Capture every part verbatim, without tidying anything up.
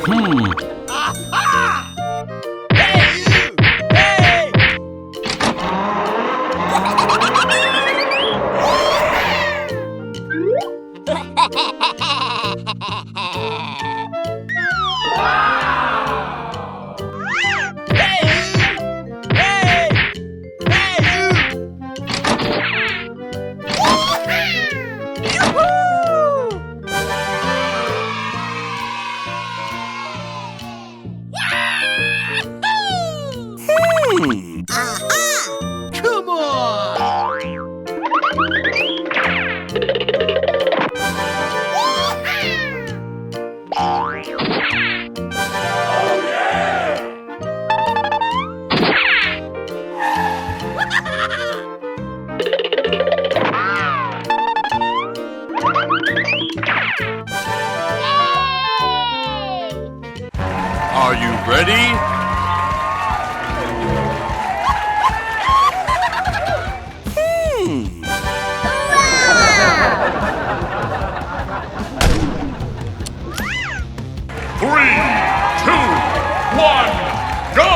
Hmm. Hmm. Aha! Come on! Are you ready? Hmm. Three, two, one, go!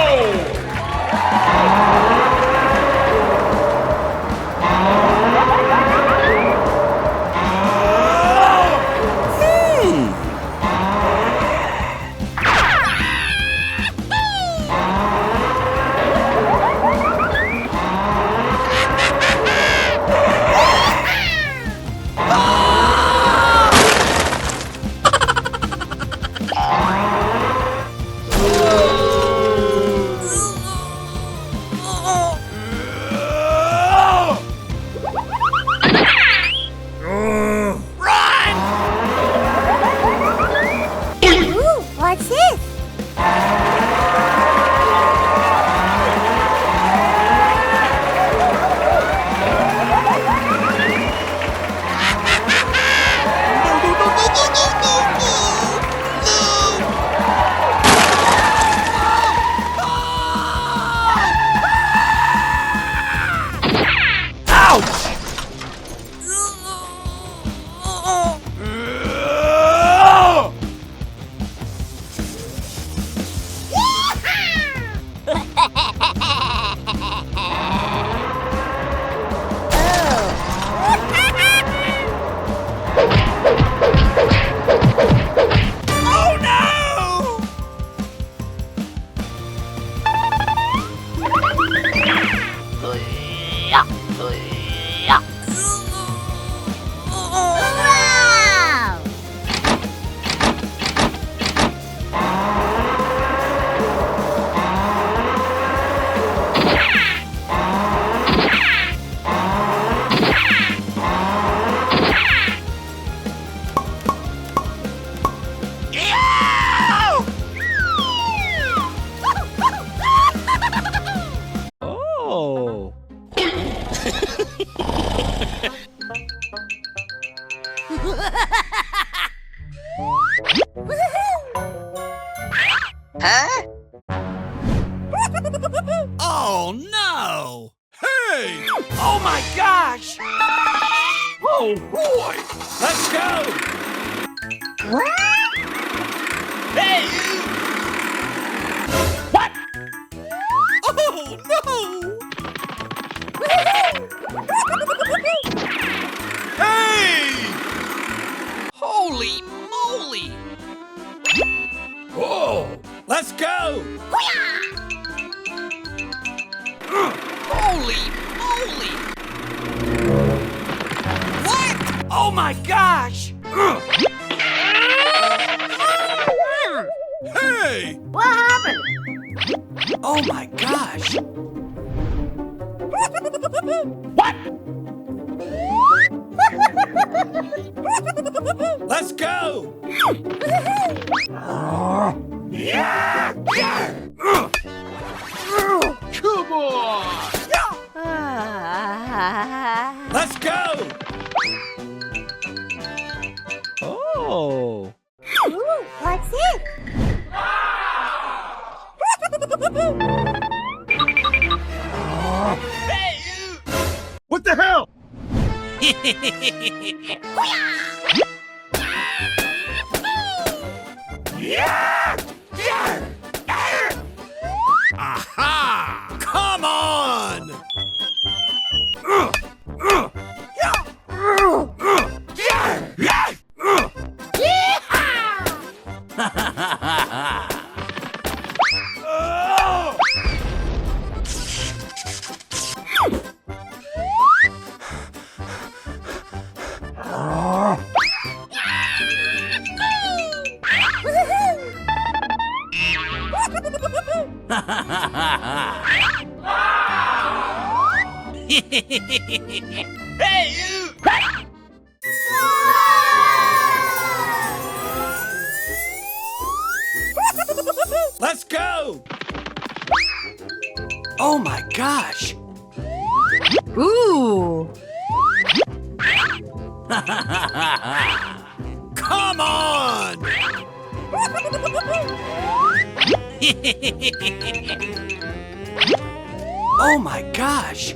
Hmm. Run! Ooh, what's this? Ouch! Oh no! Oh. Huh? Oh no! Hey! Oh my gosh! Oh boy! Let's go! Hey! What? Oh no! Hey! Holy moly! Oh! Let's go! Holy moly! What? Oh my gosh! Hey! What happened? Oh my gosh! What? Let's go! Come on! Let's go! Oh. Ooh, what's it? What the hell? Yeah! Hey, you! Let's go! Oh my gosh! Ooh! Come on! Oh my gosh!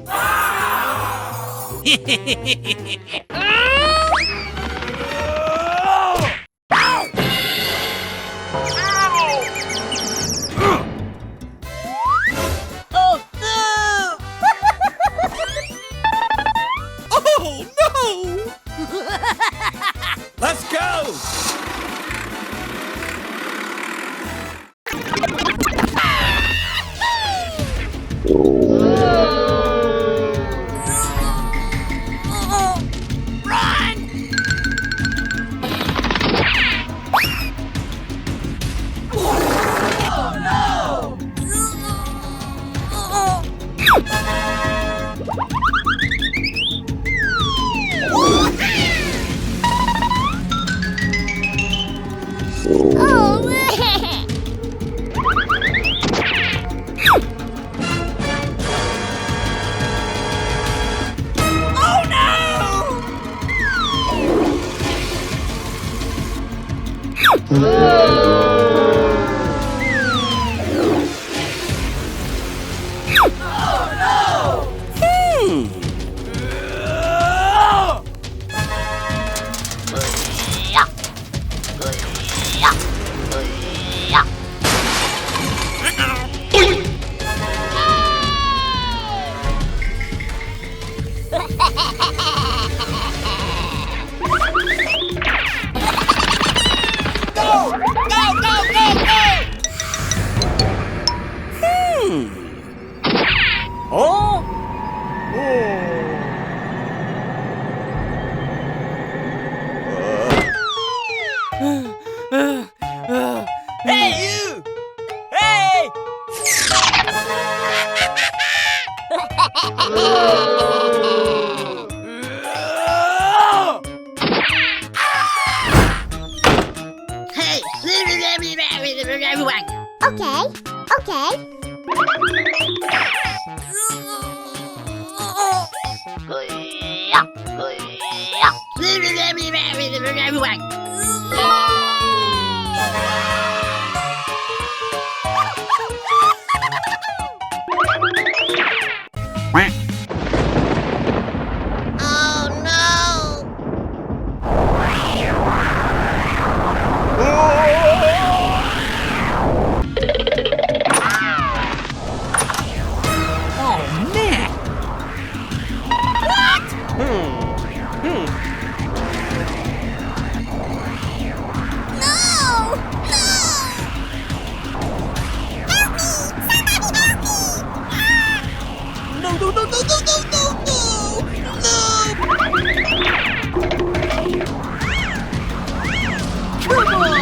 Oh, no! Oh, no! Let's go! Run! Oh, no! Go! Go, go, go, go! Hmm. Oh? Oh. Hey, you! Hey! Hey! Everyone! Okay, okay. Oh, no! Oh, man! What? Hmm. Hmm. No! No! Help me! Somebody help me! Ah! No, no, no! No! Come on!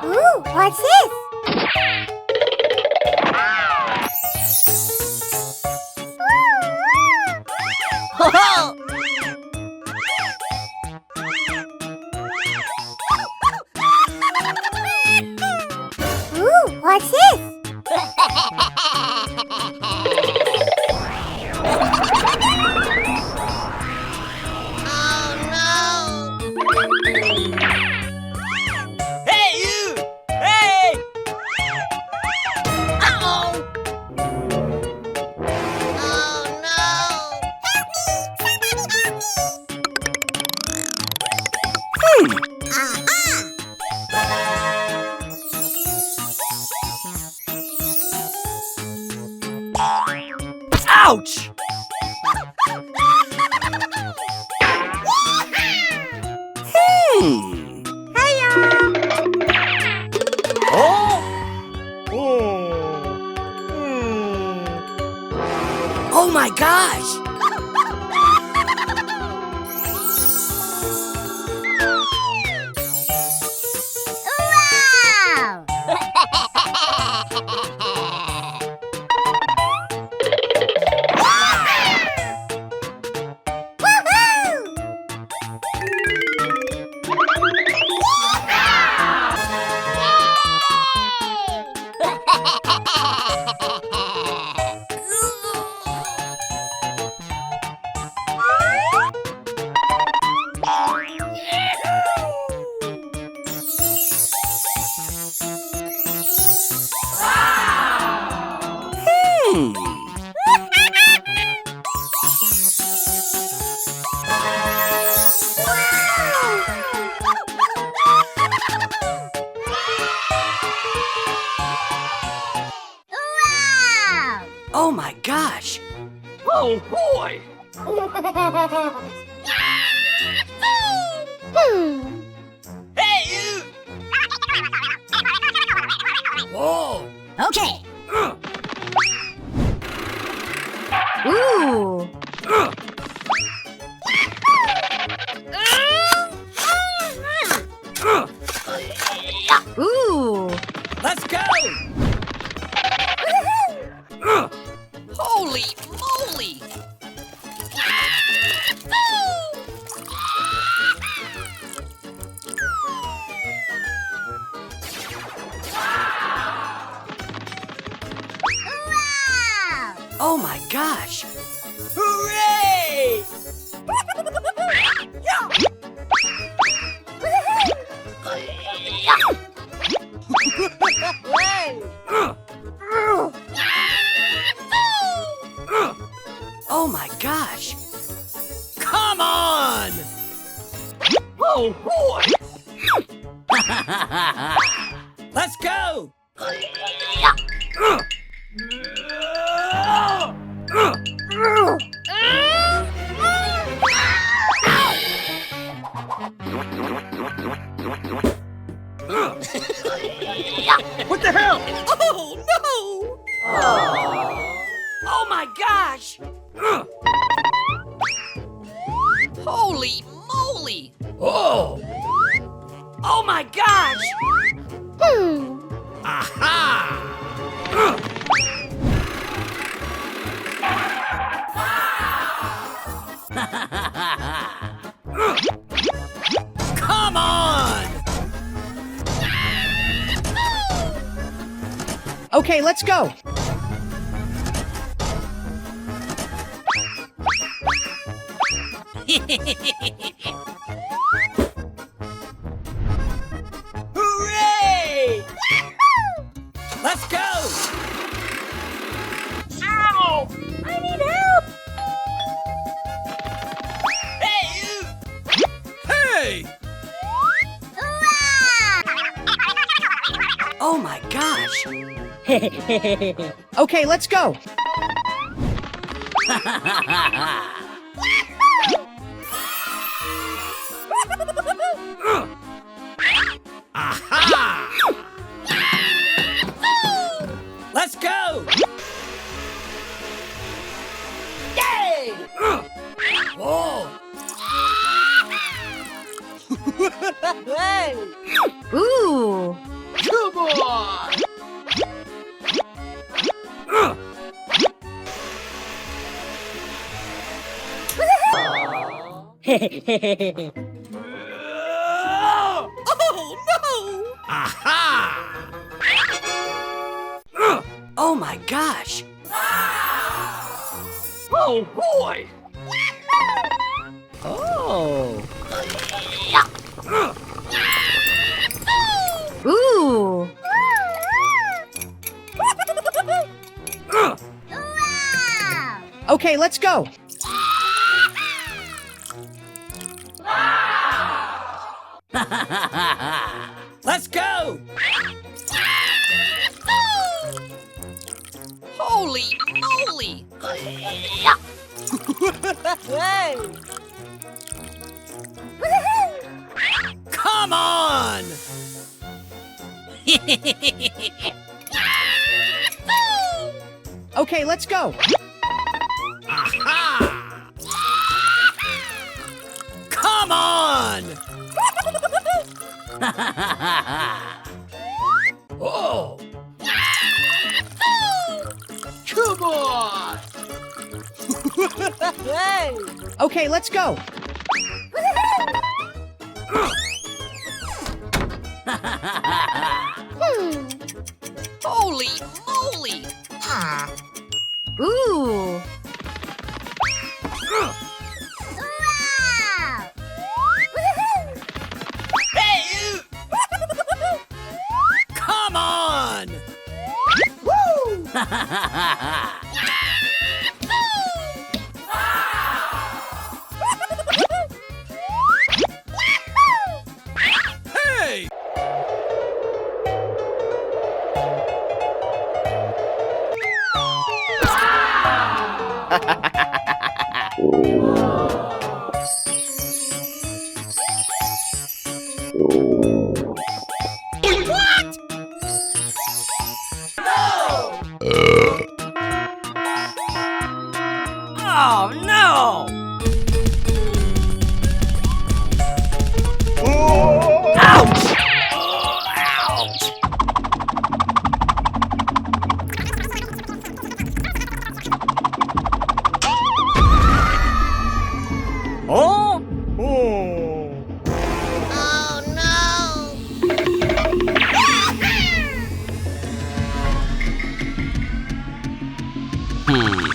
Ooh, what's this? Ho, ho! Ooh, what's this? Oh, no! Hey, you! Hey! Oh boy! Hmm. Hey, you! Whoa! Okay. Ooh. Ooh. Let's go! Holy moly! Wow! Oh my gosh! Hooray! Oh my gosh! Come on! Oh boy! Let's go! What the hell? Oh, no! Oh my gosh! Holy moly! Oh! Oh my gosh! Hmm. Aha! Come on! Okay, let's go. Hooray! Let's go! Ow! I need help! Hey, you! Hey! Wow! Oh my gosh! Okay, let's go! Aha! Let's go! Yay! Oh! Hey! Ooh! Come on! Oh, no! Aha! Oh my gosh! Oh, boy! Oh. Ooh. Wow. Okay, let's go. Let's go! Holy moly! Hey! Come on! Okay, let's go. Aha! Come on! Oh! Come on! Hey! Okay, let's go. Hmm. Holy moly! Ooh. Wow! Hey, you! Come on! Woo! Hey! What? No! Oh, no! Ouch! Ouch! Oh? Oh. Oh, no! Hmm.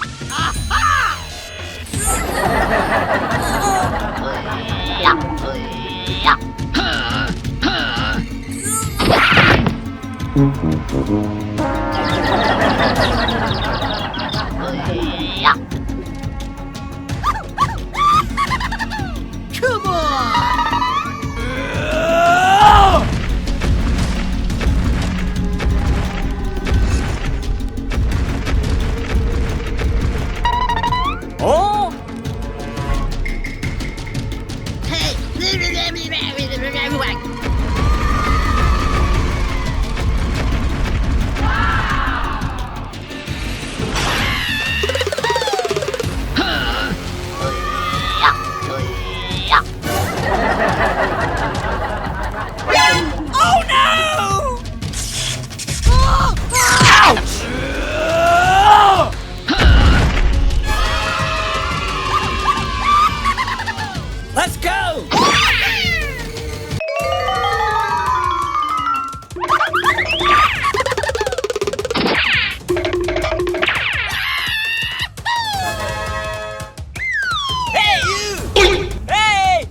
Come on! Oh? Hey! Oh, no! Ouch! Let's go! Hey, you! Hey!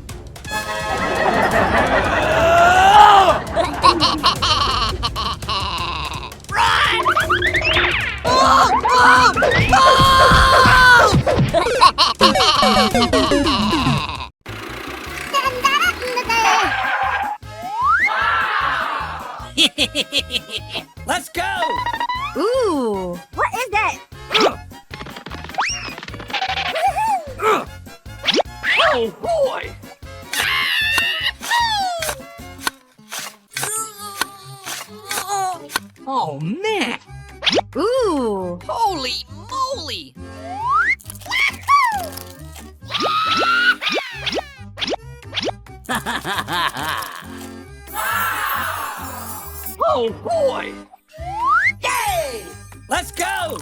Run! Oh, oh, oh! Let's go! Ooh, what is that? Oh, boy! Oh, man! Ooh! Holy moly! Oh, boy! Yay! Let's go!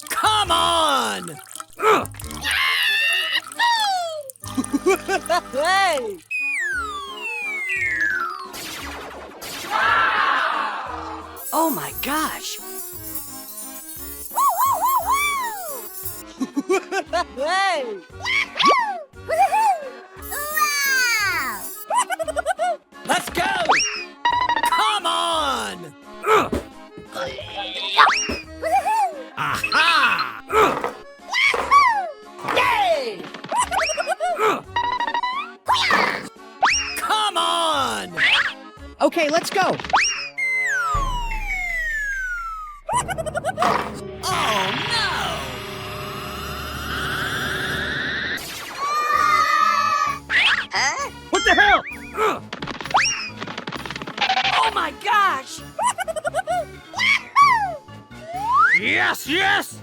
Come on! Hey! Oh my gosh! Hey! Wow! Let's go! Come on! Aha! Yay! Come on! Okay, let's go. Oh, no! Huh? What the hell? Oh my gosh! Yes, yes!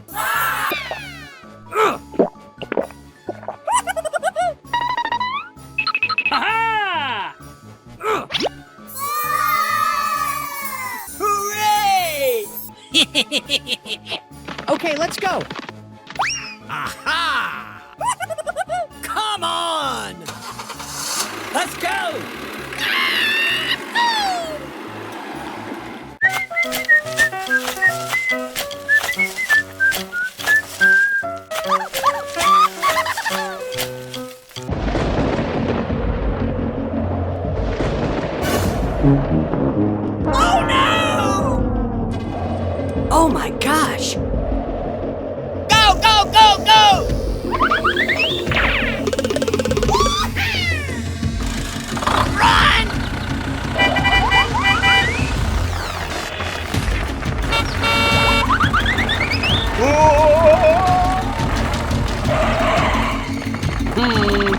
Aha! Hooray! Okay, let's go. Aha! Come on! Let's go! Oh, no! Oh my gosh! Go, go, go, go! Run! Hmm.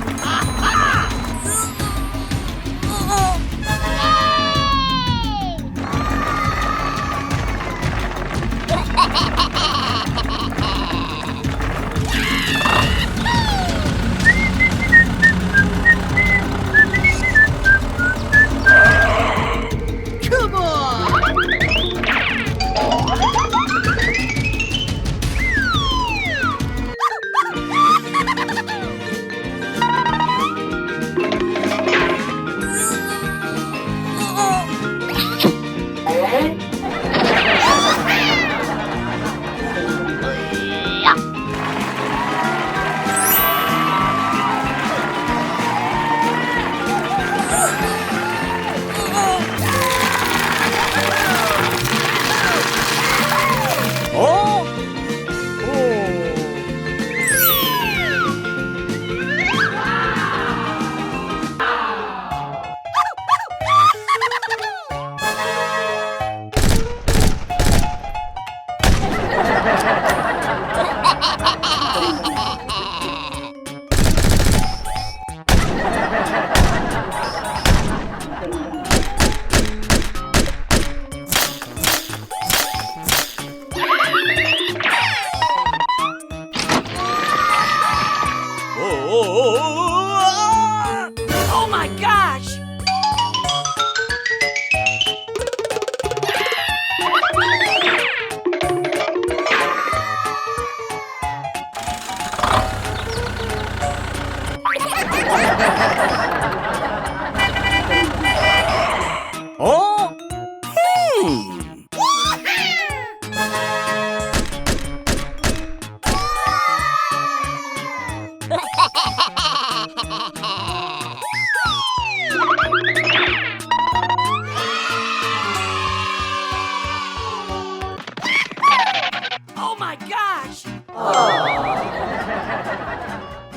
Oh my gosh!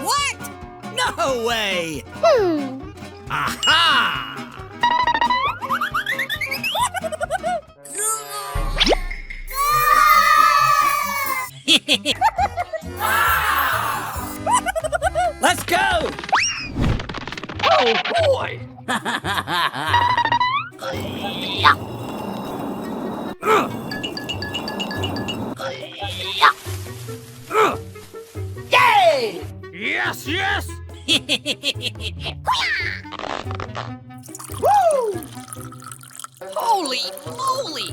What? No way! Hmm. Aha! Let's go! Oh boy! Yay! Yes, yes! Woo! Holy moly!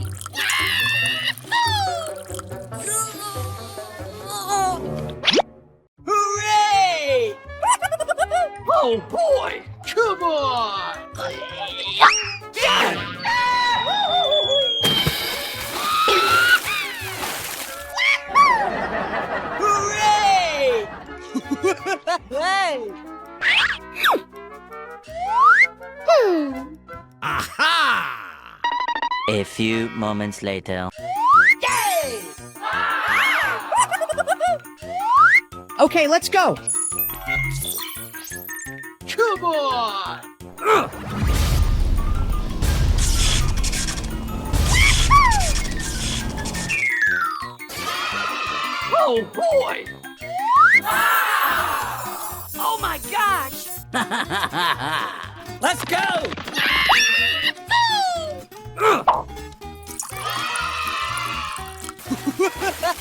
Hooray! Oh boy! Come on! Hooray! Hey! Hmm. Aha! A few moments later. Yay! Okay, let's go. Come on! Oh boy! Oh my gosh! Let's go!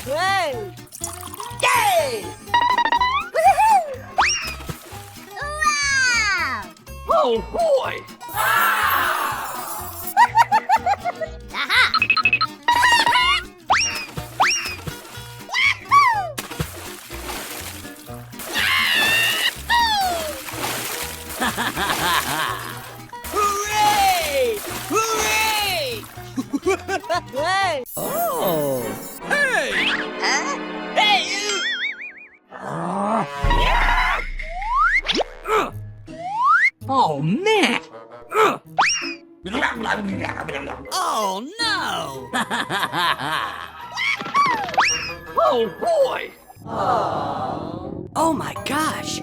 Hey! Yay! Woohoo! Wow! Oh boy! Aha! Hooray! Hooray! Hey! Oh! Hey! Huh? Hey, you! Oh, man! Oh, no! Oh, boy! Oh my gosh!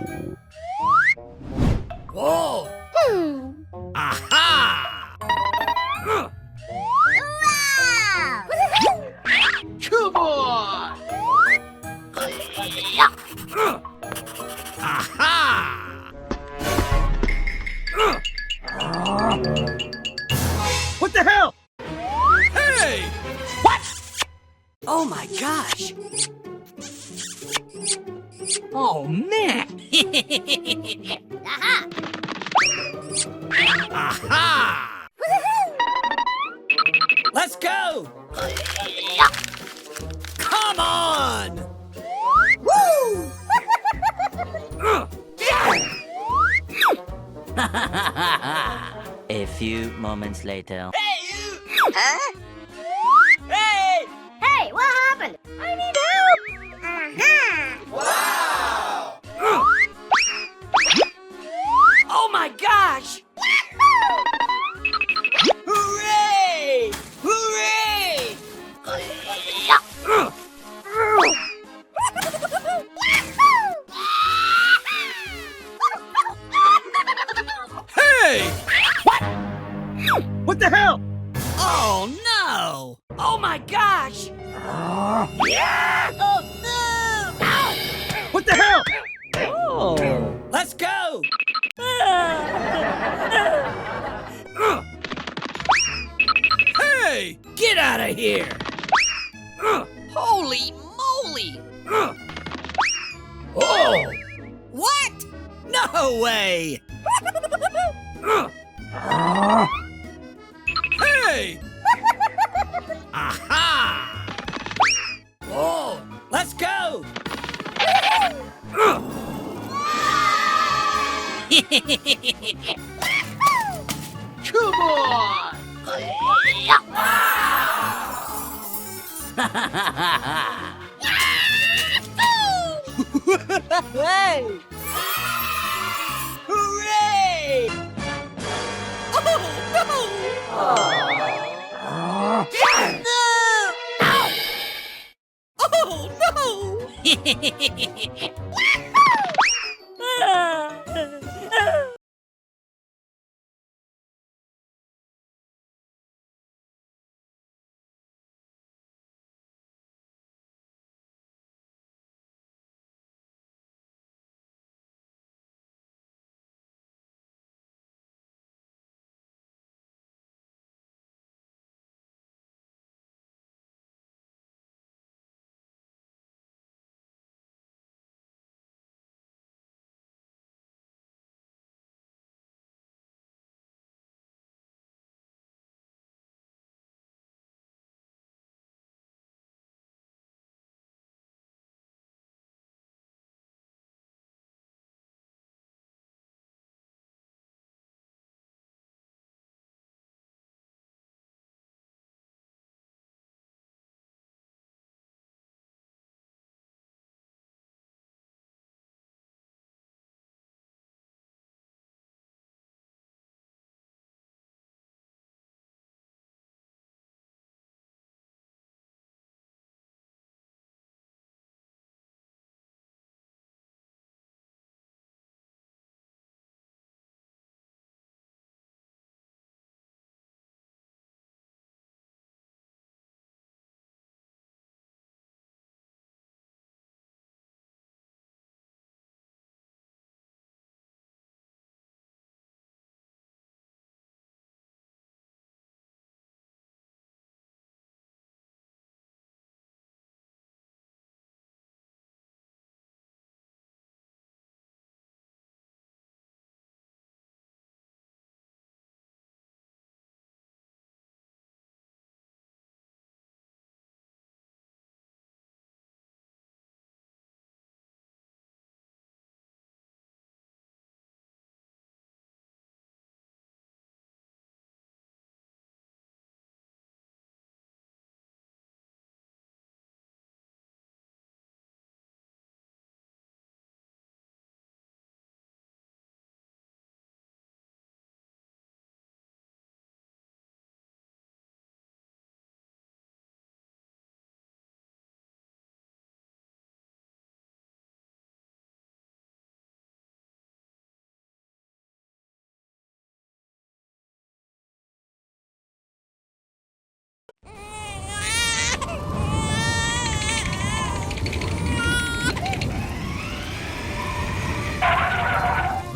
Whoa! Hmm. Aha! Wow! Come on! Aha! What the hell? Hey! What? Oh my gosh! Oh, man! Aha! Aha! Let's go! Come on! Woo! A few moments later. Hey, you! Huh? Hey! Hey, what happened? I need help! Uh-huh. Wow! Oh my gosh! Hooray! Hooray! Hey! What? What the hell? Oh no! Oh my gosh! Oh no! What the hell? Oh! Let's go! Hey! Get out of here! Holy moly! Oh! What? No way! Hey! Aha! Oh, let's go! Come on! Hey!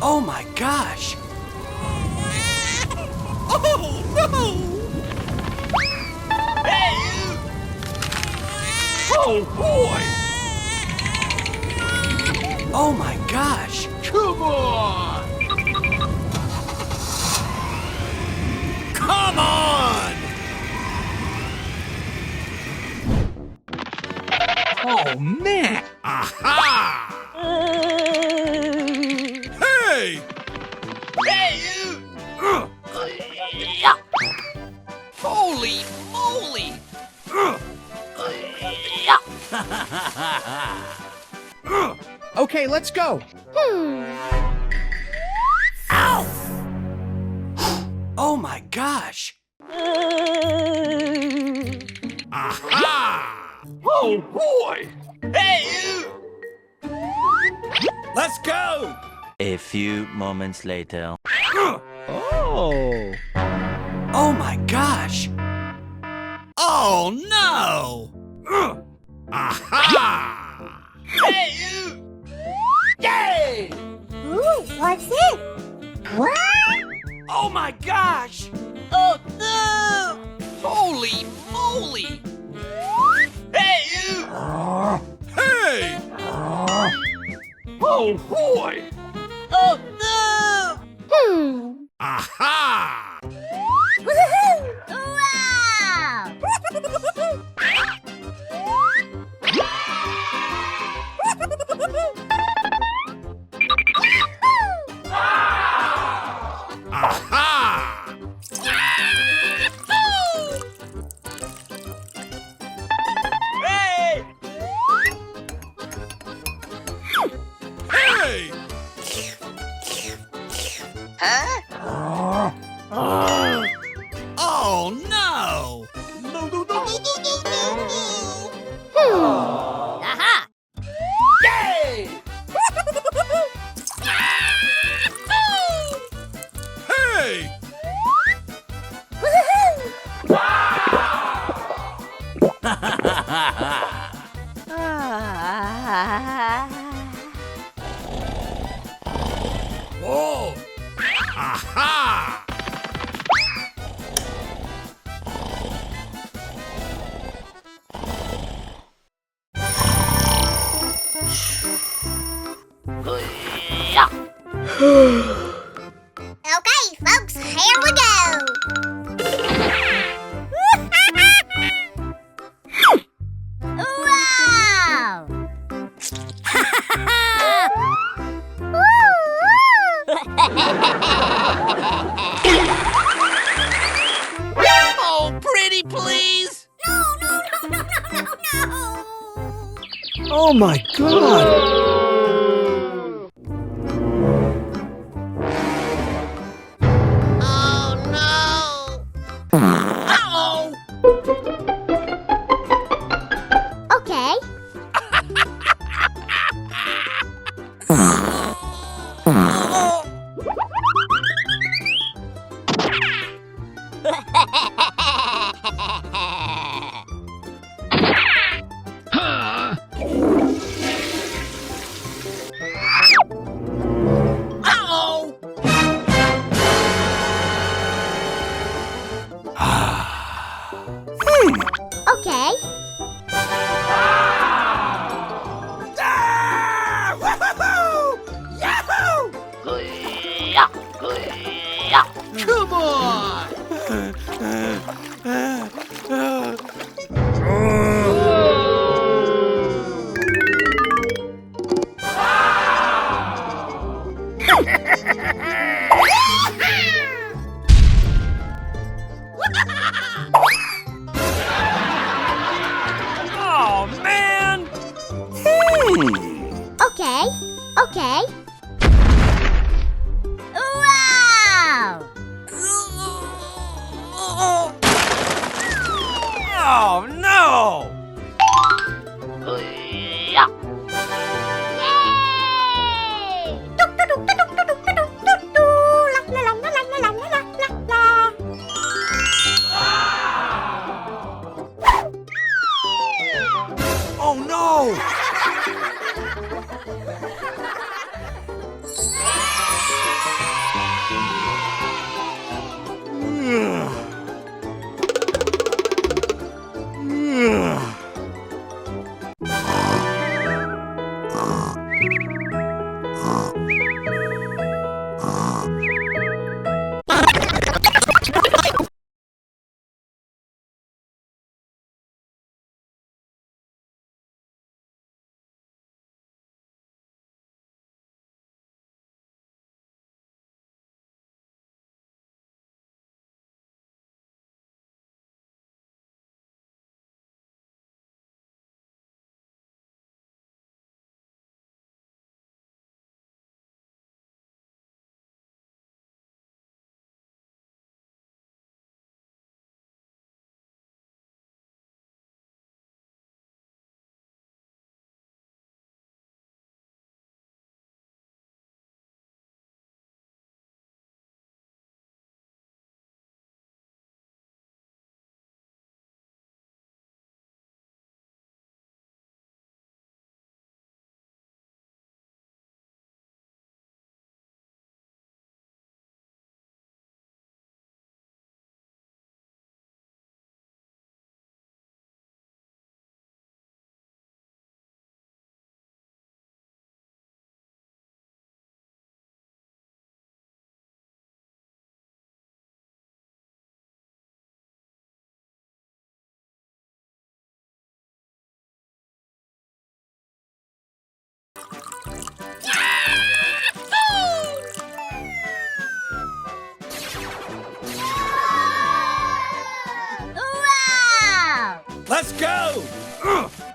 Oh my gosh! Oh no! Hey! Oh boy! Oh my gosh! Come on! Come on! Oh man! Aha! Hey! Hey! Holy moly! Okay, let's go. Hmm. Ow! Oh my gosh! Aha! Oh boy! Hey! Let's go! A few moments later. Oh! Oh my gosh! Oh no! Aha! Hey! Yay! Ooh, what's it? What? Oh my gosh! Oh no! Holy moly! Hey! Hey! Oh boy! Oh no! Hmm. Aha! Woohoo! Wow! Aha! Hey! Hey! Huh? Oh no! No, no, no, no! Hmm. Aha! Ha! Okay, folks, here we go. Wow! Oh, pretty please! No, no, no, no, no, no, no! Oh my God! Oh, no! Uh-oh! Okay. Hmm. Okay. Ah! Woohoo! Yahoo! Come on! Oh, man! Hmm. Okay, okay. Wow! Oh, no! Yay! Oh, no! Wow! Let's go!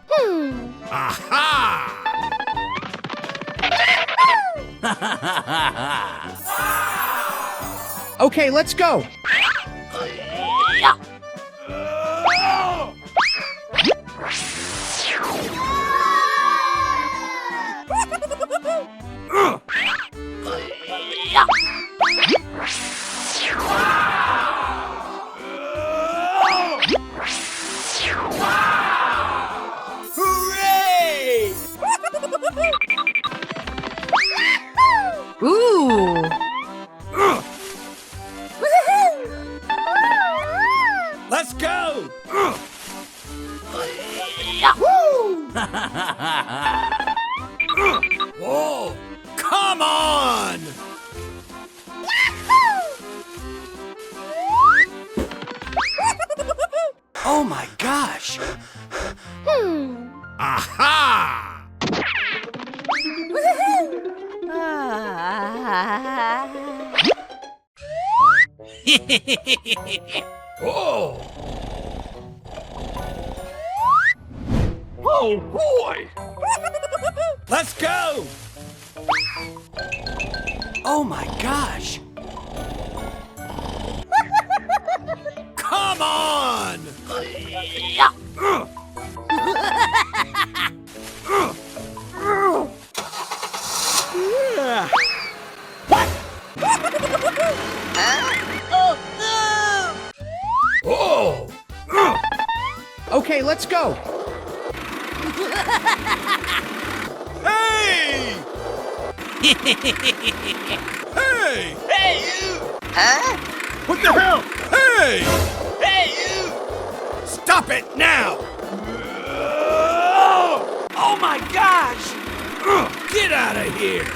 Hmm. Aha! Okay, let's go! Hooray! Ooh. Oh my gosh! Hmm. Aha! Woohoo! Ah. Oh! Oh boy! Let's go! Oh my gosh! Come on! What? Huh? Oh, no! Oh! Okay, let's go. Hey! Hey! Hey, you! Huh? What the hell? Hey! Hey, you! Stop it now! Oh my gosh! Get out of here!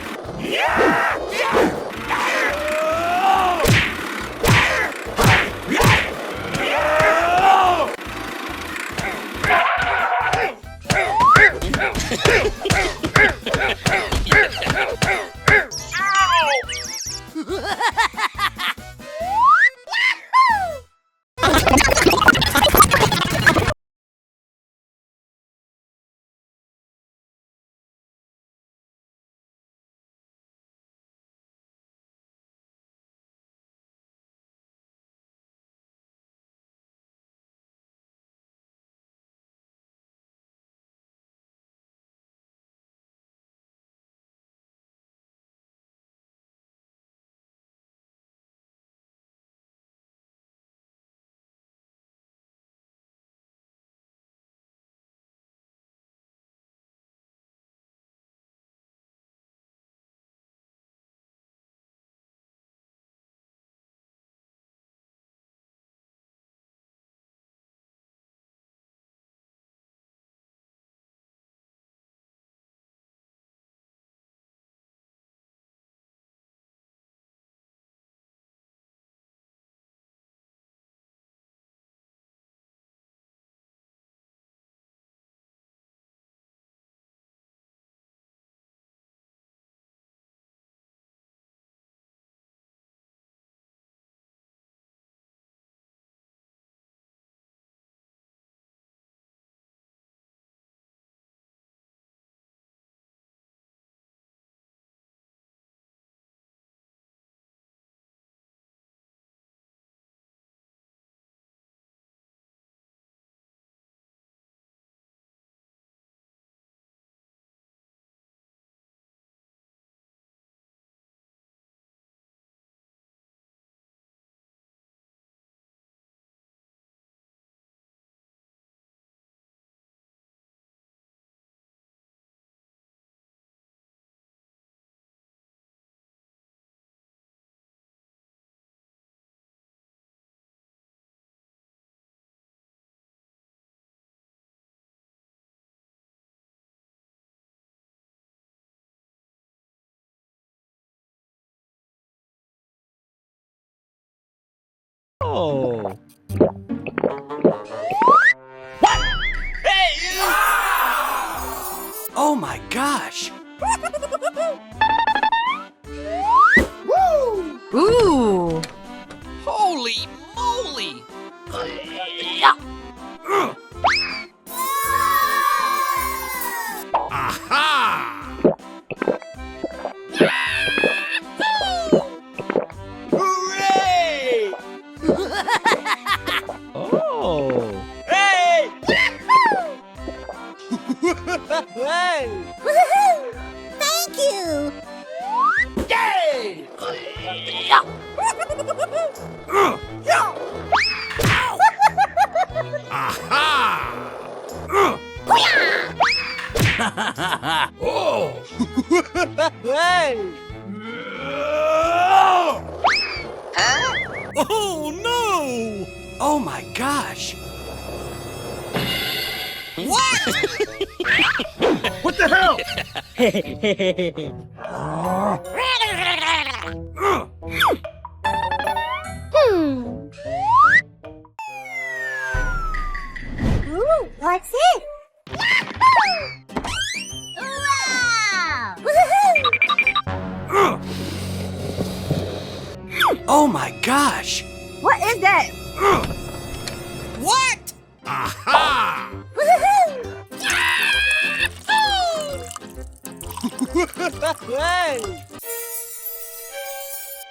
Oh. What? Hey, you! Oh my gosh! Woo! Ooh! Holy moly! Aha! Hooray! Oh! Hey! Hey! Woohoo! Thank you! Yay! Aha! Oh! Hey! Huh? Oh, no! Oh my gosh! What? What the hell? Hmm. Oh my gosh! What is that? What? Aha! Woohoo!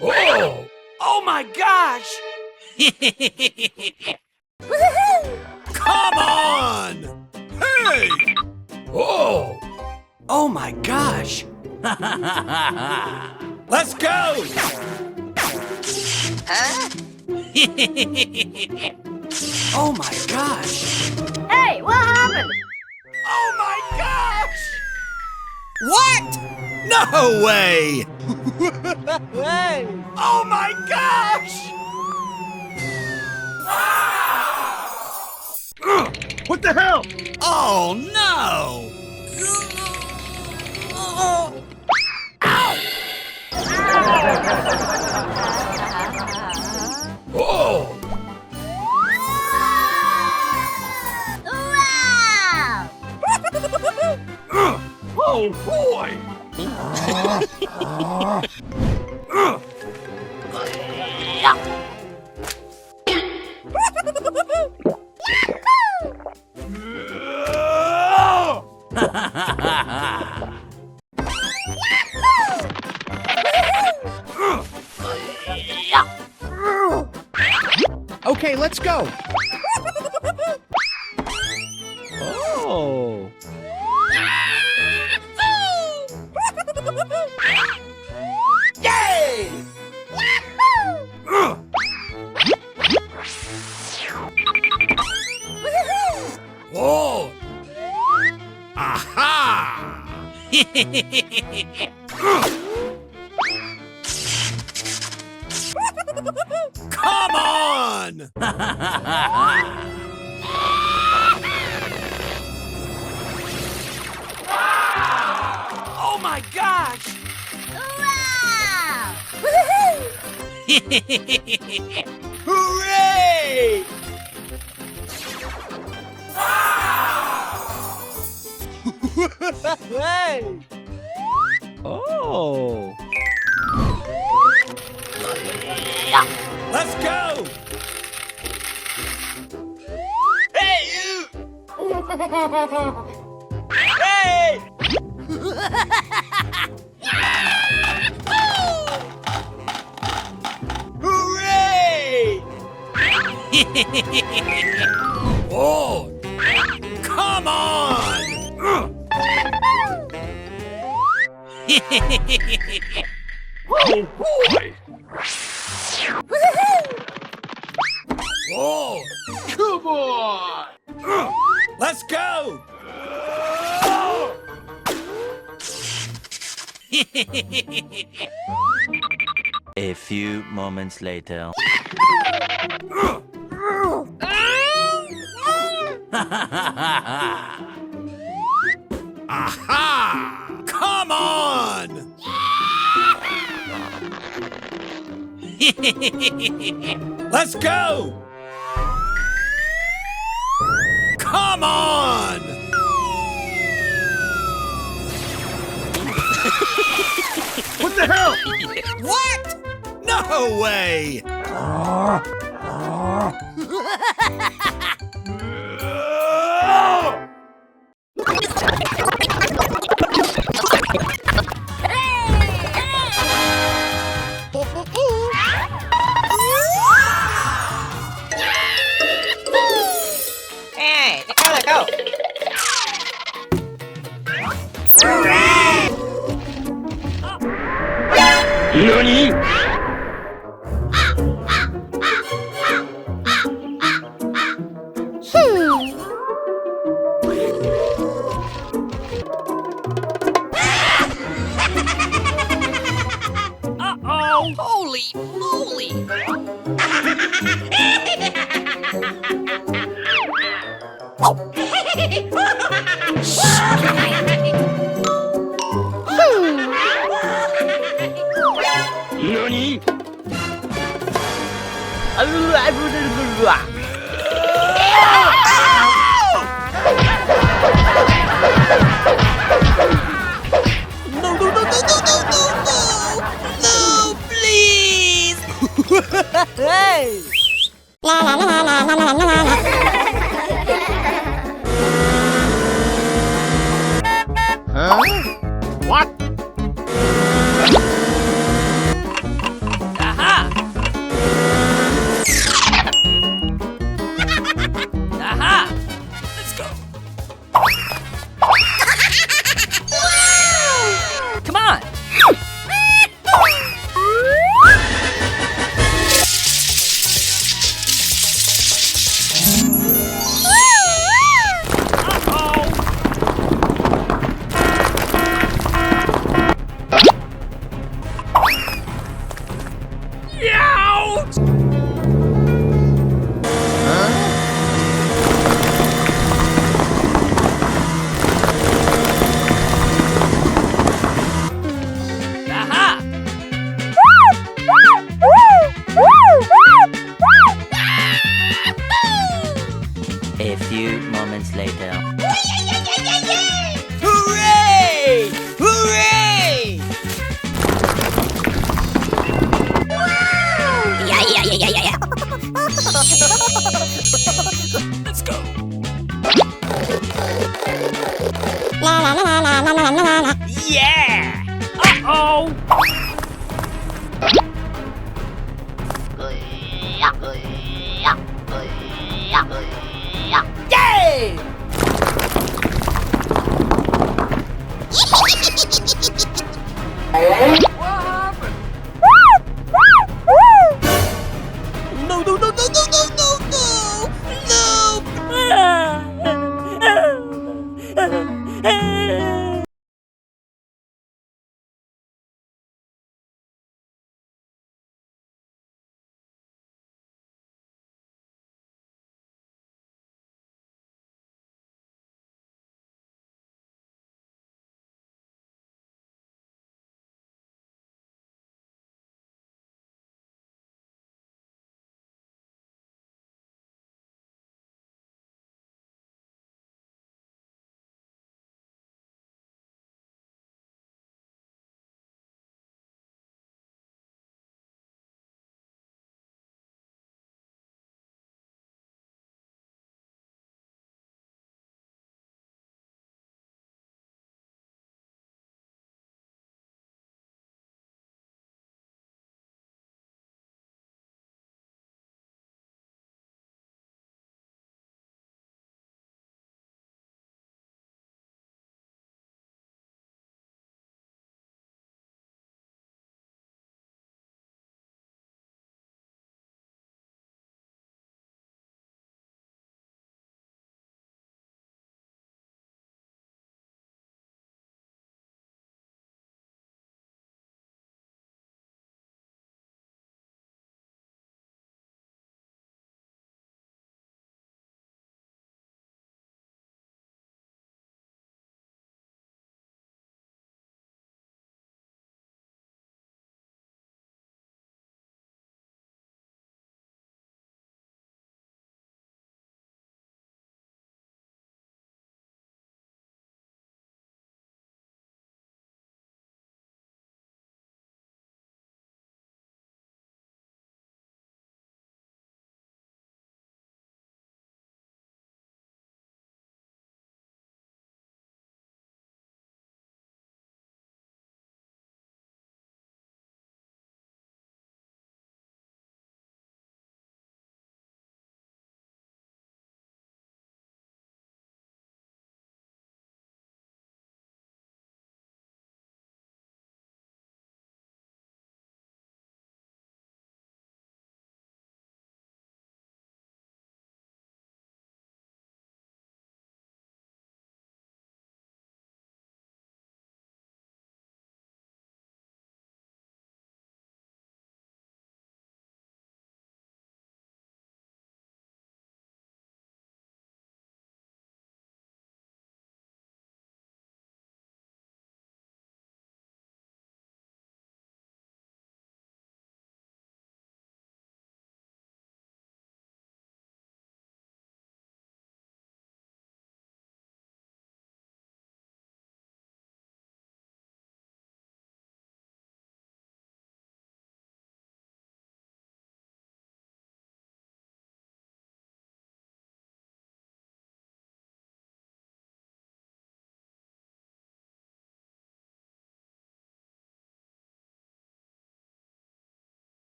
Oh! Oh my gosh! Woohoo! Come on! Hey! Oh! Oh my gosh! Let's go! Huh? Oh my gosh! Hey, what happened? Oh my gosh! What? No way! Hey! Oh my gosh! What the hell? Oh no! Ow! Oh! Wow! Oh boy! Okay, let's go. Oh. Yay! Oh! Aha! Come on! Oh my gosh! Wow! Woohoo! Hooray! Hey! Oh. Let's go! Hey, you! Hey! Hooray! Oh, come on! Oh, boy! Oh, come on! Let's go! A few moments later. Aha! Come on! Let's go! Come on! What the hell? What? No way! Hey, let go, let go. Nani? Hmm. Uh-oh! Holy moly! Hmm. Nani? No, no, no, no, no, no, no, no! No, please! Hey! Huh? What? Aha! Aha! Let's go! Come on! Aha! A few moments later. Hooray! Hooray! Yeah, yeah, yeah, yeah, yeah. Let's go. Yeah! Uh-oh! Yay! What happened? No, no, no, no, no, no, no, no! No!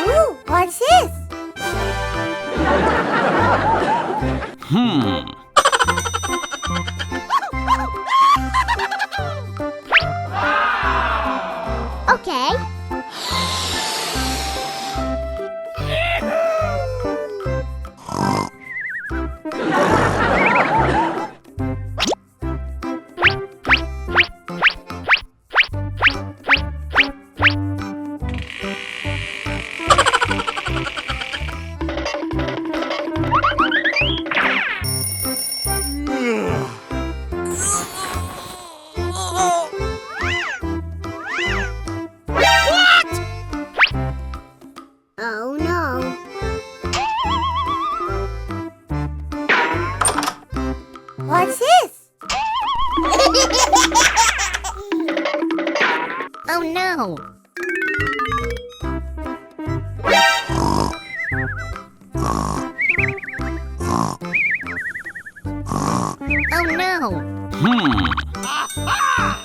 Ooh, what's this? Hmm. Okay. What? Oh no. What's this? Oh no. Oh no. Hmm. Wow!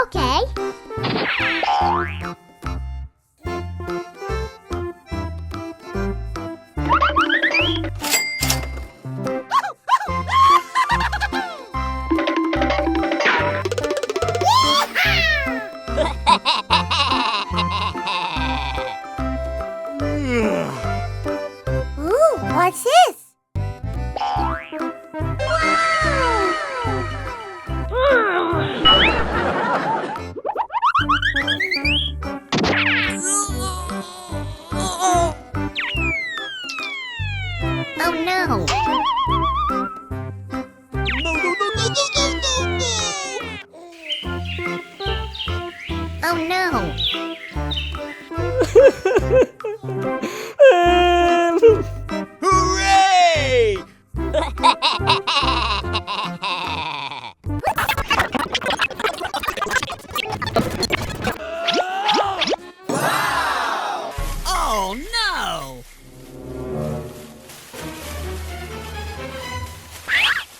Okay. Ooh, what's this? Oh no! Oh no! Hooray! Oh no!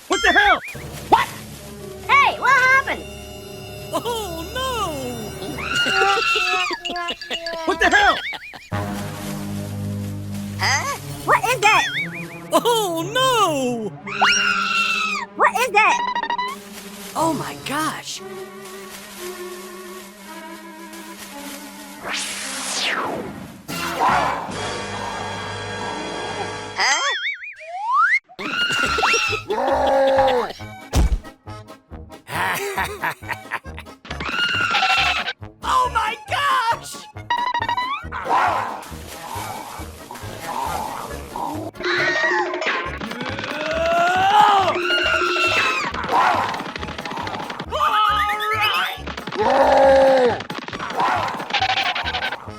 What the hell? What? Hey, what happened? Oh no! What the hell? Huh? What is that? Oh no! What is that? Oh my gosh! Huh? Oh my gosh! All right!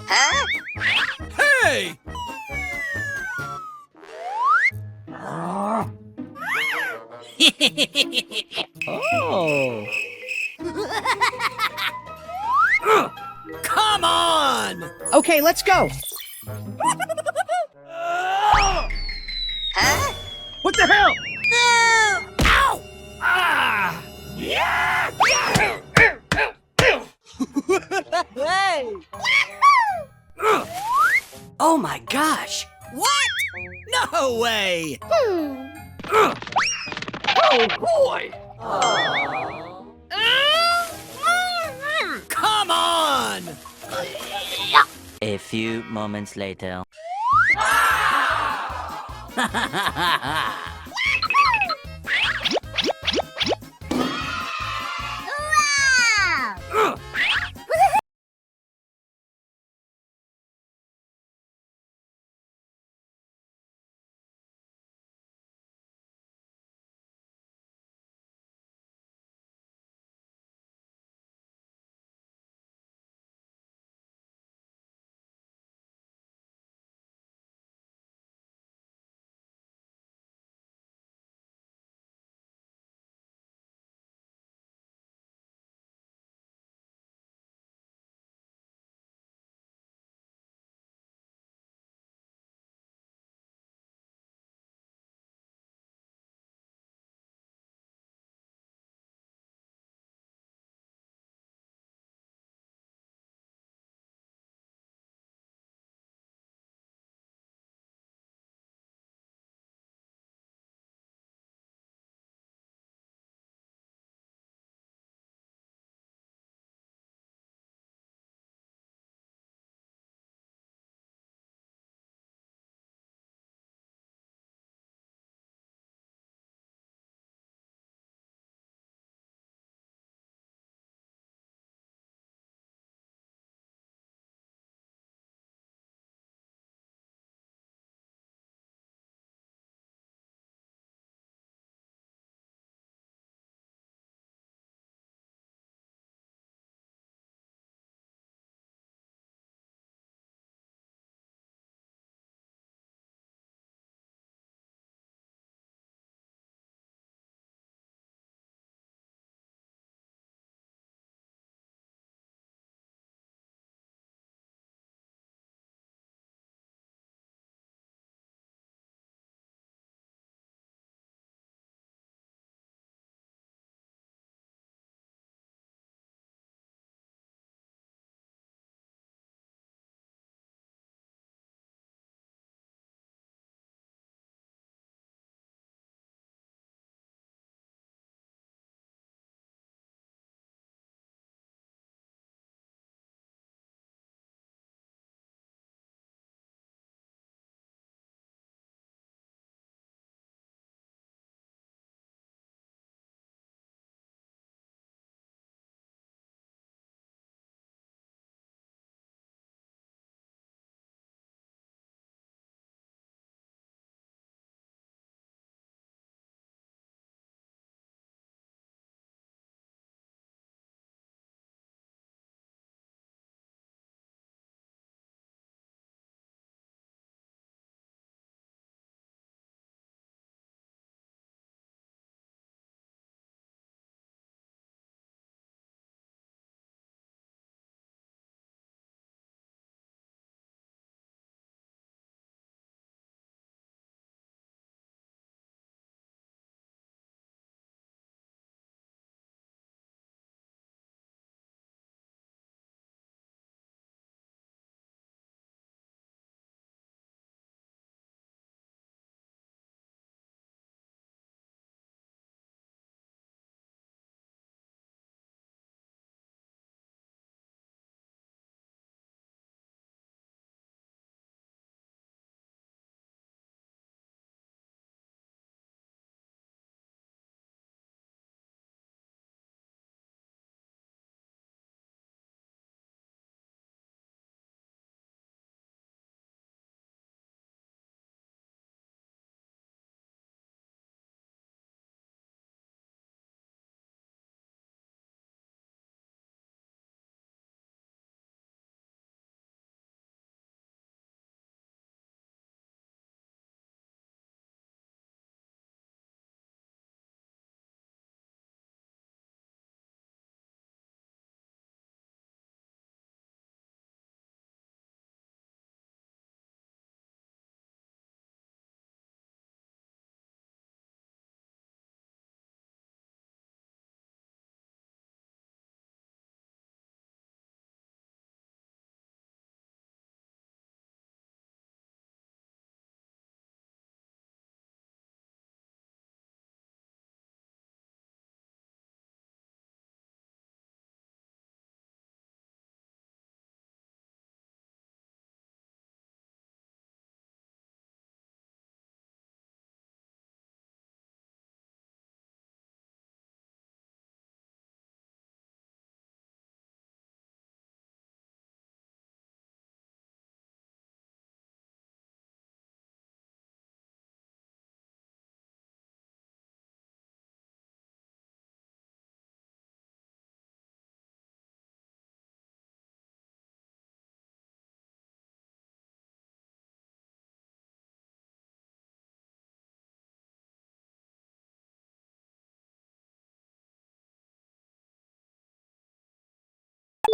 Huh? Hey! Oh. Come on! Okay, let's go. Huh? What the hell? No! Ow! Ah! Yeah! Hey! Oh my gosh! What? No way! Hmm. Oh boy! Come on! A few moments later.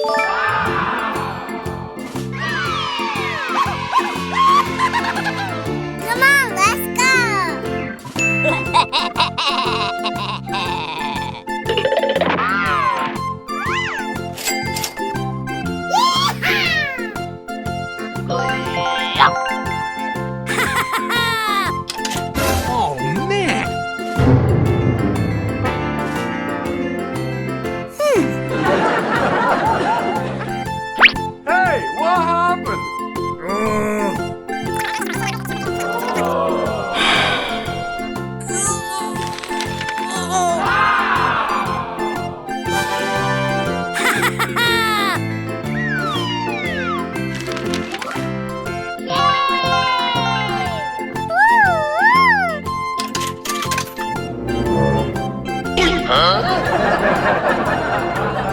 Come on, let's go! Oh, man! Hmm. Hey, what happened?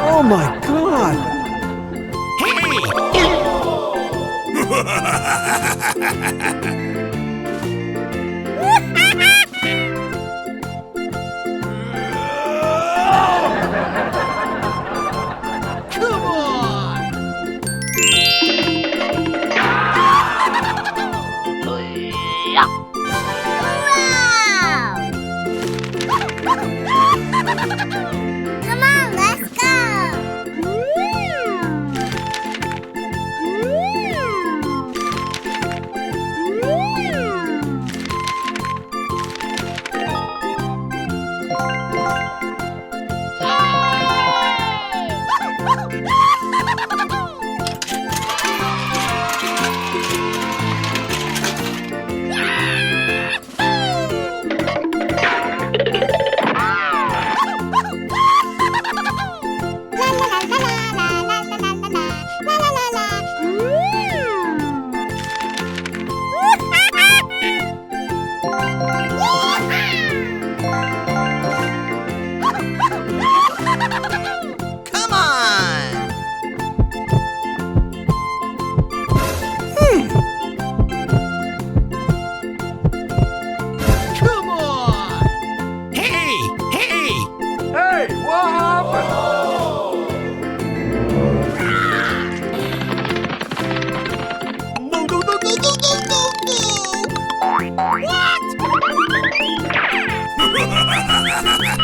Oh my God! Hey! Come on! Wow! Come on, let's go! Come on! Hmm. Come on! Hey! Hey! Hey, what happened? No, no, no, no. What?